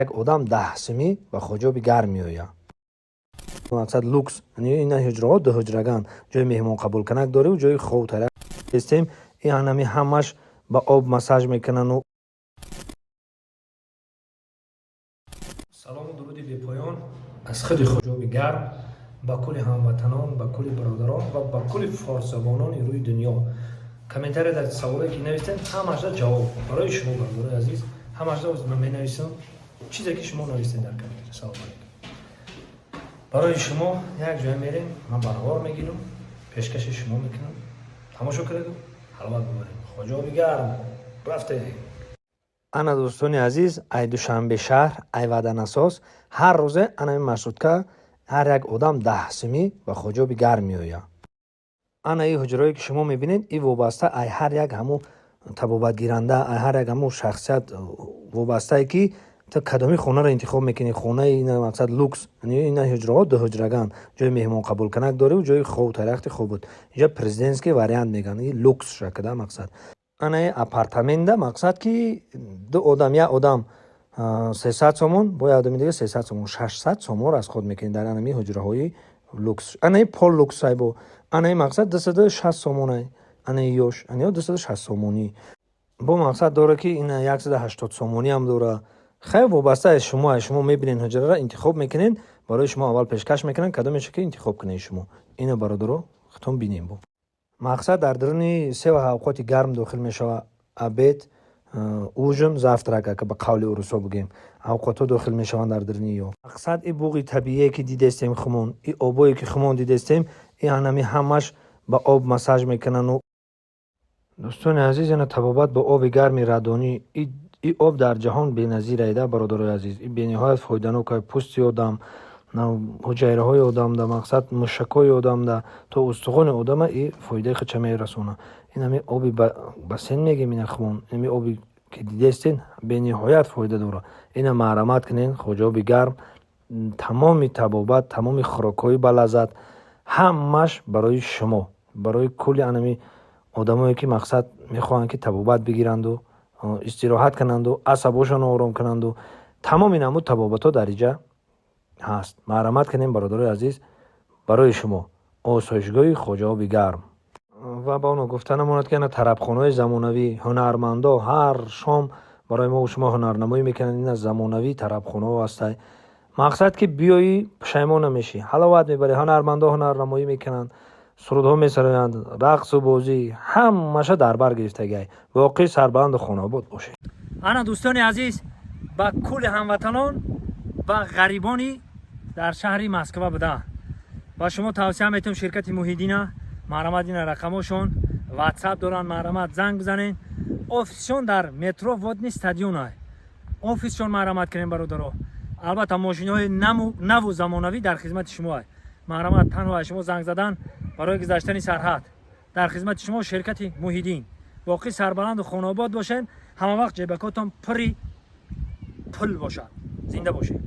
Як одам 10 сумӣ ба Хоҷаоби Гарм меояд. Мақсад люкс, ина ҳуҷраҳо дуҳуҷраган, ҷои меҳмонқабулкунак дореву ҷои хобтара естем. Ин ҳами ҳамаш ба об массаж мекунану. Салому дуруди бепоён аз худи Хоҷаоби Гарм ба кулли ҳамватанон, ба кулли бародарон ва ба кулли форсзабонони рӯи дунё. Комментария дар саволое, ки навистем, ҳамашда ҷавоб барои шумо, бародарои азиз, ҳамашда ман менависам, чизе ки шумо навистед дар комментария. Салом алейкум. Барои шумо як ҷоя мерем, ман баровар мегирам, пешкаши шумо мекунам. Тамошо кунеду ҳаловат бибарем. Хоҷаоби Гарм рафте. Ана, дӯстони азиз, ай Душанбе шаҳр, ай Ваданасос ҳар рӯзе анами маршрутка ҳар як одам 10 сумӣ ба Хоҷаоби Гарм меояд. Ана и ҳуҷраое, ки шумо мебинед, и вобаста ай ҳар як ҳамун табобатгиранда, ай ҳар як ҳамун шахсият вобастае, ки ту кадоми хонаро интихоб мекунӣ. Хонаи ина мақсад люкс, ина ҳуҷраҳо дуҳуҷраган, ҷои меҳмонқабулкунак дореву ҷои хобтарахти хоб буд. Инҷа президентский вариант мегӯянд, и люкс шакда мақсад. Ана и апартамента мақсад, ки ду одам, як одам 300 сомон, бо як одами дига 300 сомон, 600 сомон расход мекунӣ дар анами ҳуҷраҳои люкс. Ана и поллюкс ай, бо ана и мақсад 260 сомонай. Ана и ёш, ана 260 сомонӣ бо мақсад дора, ки ина 180 сомонӣ ҳам дора. Хайр, вобаста аз шумо, аз шумо мебинед, ҳуҷраро интихоб мекунед, барои шумо аввал пешкаш мекунанд, кадомеше ки интихоб кунед шумо. Ина, бародаро, худтон бинем. Бо мақсад дар даруни се авқоти гарм дохил мешавад: обед, ужин, завтрак, ака ба қавли урусо бигем, авқотҳо дохил мешаванд дар даруни ё. Мақсад и буғи табиие, ки дидестем хумон, и обое, ки хумон дидестем, и ҳанами ҳамаш ба об массаж мекунану. Дӯстони азиз, ина табобат бо оби гарми радонӣ. И об дар ҷаҳон беназир айда, бародарои азиз. И бениҳоят фоиданок ай пӯсти одам, ҳуҷайраҳои одамда, мақсад мушакҳои одамда, то устухони одама и фоидаи худша мерасонад. Ин ҳами оби бассейн мегем, ина хумон, ҳами оби ки дидестен, бениҳоят фоида дорад. Ина марҳамат кунед, Хоҷаоби Гарм, тамоми табобат, тамоми хӯрокҳои балаззат, ҳамаш барои шумо, барои кулли анами одамое, ки мақсад мехоҳанд, ки табобат бигиранду истироҳат кунанду асабошонро ором кунанду. Тамоми намуд табобатҳо дар инҷа ҳаст. Марҳамат кунем, бародарои азиз, барои шумо осоишгоҳи Хоҷаоби Гарм. Ва ба оно гуфта намонад, ки ана тарабхонаҳои замонавӣ, ҳунармандо ҳар шом барои мо шумо ҳунарнамоӣ мекунанд. Ина замонавӣ тарабхонаҳо ҳастай. Мақсад, ки биёӣ, пушаймон намешӣ, ҳаловат мебарӣ. Ҳунармандо ҳунарнамоӣ мекунанд, сурудҳо месароянд, рақсу бозӣ ҳамаша дар бар гирифтагиай. Воқеи сарбаланду хонаобод бошед. Ана, дӯстони азиз, ба кулли ҳамватанон ва ғарибони дар шаҳри Москва буда ба шумо тавсия метавам ширкати Муҳиддина. Марҳамат, ина рақамошон, Ватсап доранд, марҳамат, занг бизанед. Офисшон дар метро Водный стадион ай офисшон. Марҳамат кунем, бародаро. Албатта, мошиноҳои наву замонавӣ дар хизмати шумо ай. Марҳамат, танҳо аз шумо занг задан барои гузаштани сарҳад. Дар хизмати шумо ширкати Муҳиддин. Боқӣ сарбаланду хонаобод бошед, ҳама вақт ҷебакотон пури пул бошад. Зинда бошед.